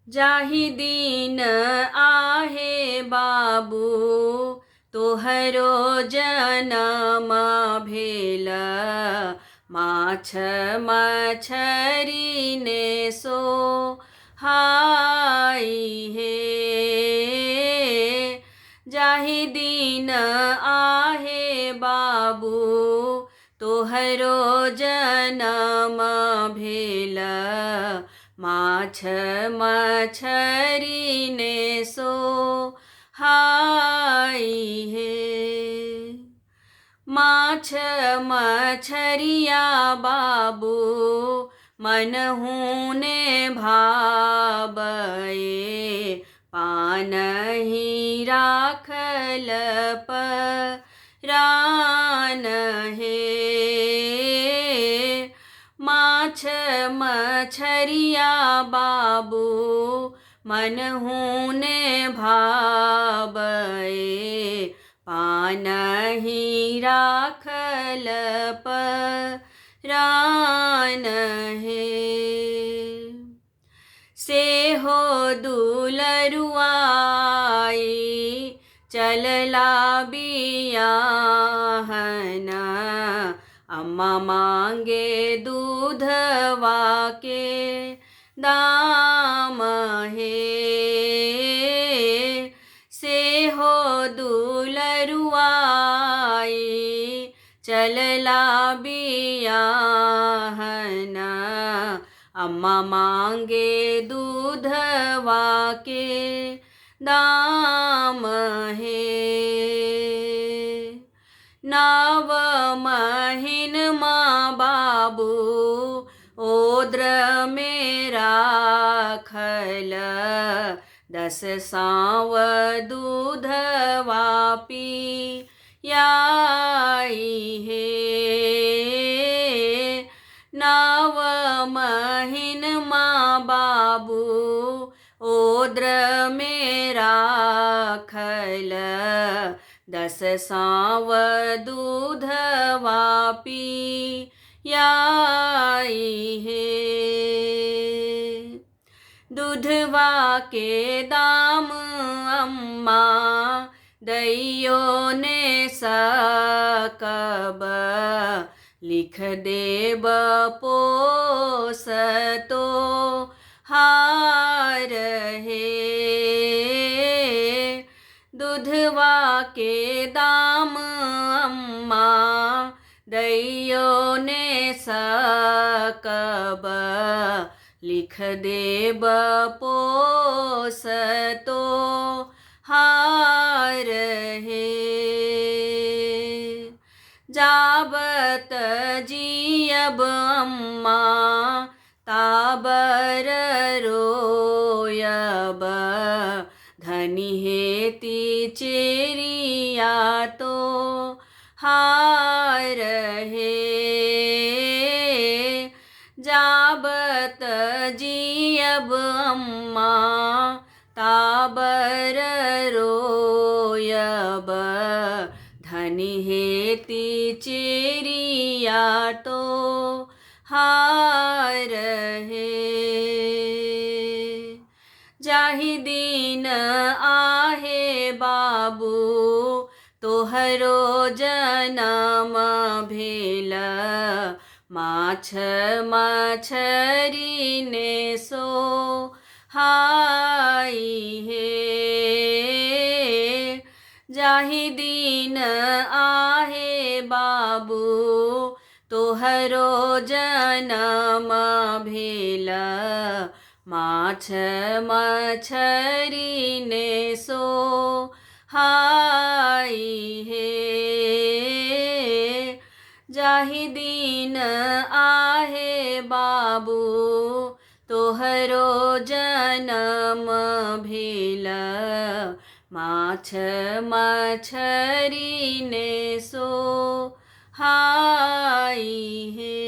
जाहि दिन आहे बाबू तोहरो जनम भेल, माछ मछरी ने सो हाय हे। जाहि दिन आहे बाबू तोहरो जनम भेल, माछ मछरी ने सो हाय हे। माछ मछरिया बाबू मनहु ने भाबे, पानहि राखल परान हे। माछ मछरिया बाबू मनहु ने भाबे, पानहि राखल परान हे। से हो दुलरुआई चलला बियाहन, अम्मा मांगे दूधवा के दाम हे। से हो दुलरुआई चलला बियाहन, अम्मा मांगे दूधवा के दाम हे। नव महीन माँ बाबू ओद्र में राखल, दस साव दूधवा पियाई हे। नव महीन माँ बाबू ओद्र में राखल, दस साव दूधवा पियाई हे। दूधवा के दाम अम्मा दैयो ने सकब, लिख देब पोस तो हार हे। दूधवा के दाम अम्मा दैयो ने सकब, लिख देब पोस तो हार हे। जाबत जियब अम्मा ताबर रोयब, धनी हेती चेरिया तो हार हे। जाबत जियब अम्मा ताबर रोयब, धनी हेती चेरिया तो हार हे। जाहि दिन आहे बाबू तोहरो जनम भेल, माछ मछरी ने सो हाय हे। जाहि दिन आहे बाबू तोहरो जनम भेल, माछ मछरी ने सो हाय हे। जाहि दिन आहे बाबू तोहरो जनम भेल, माछ मछरी ने सो हाय हे।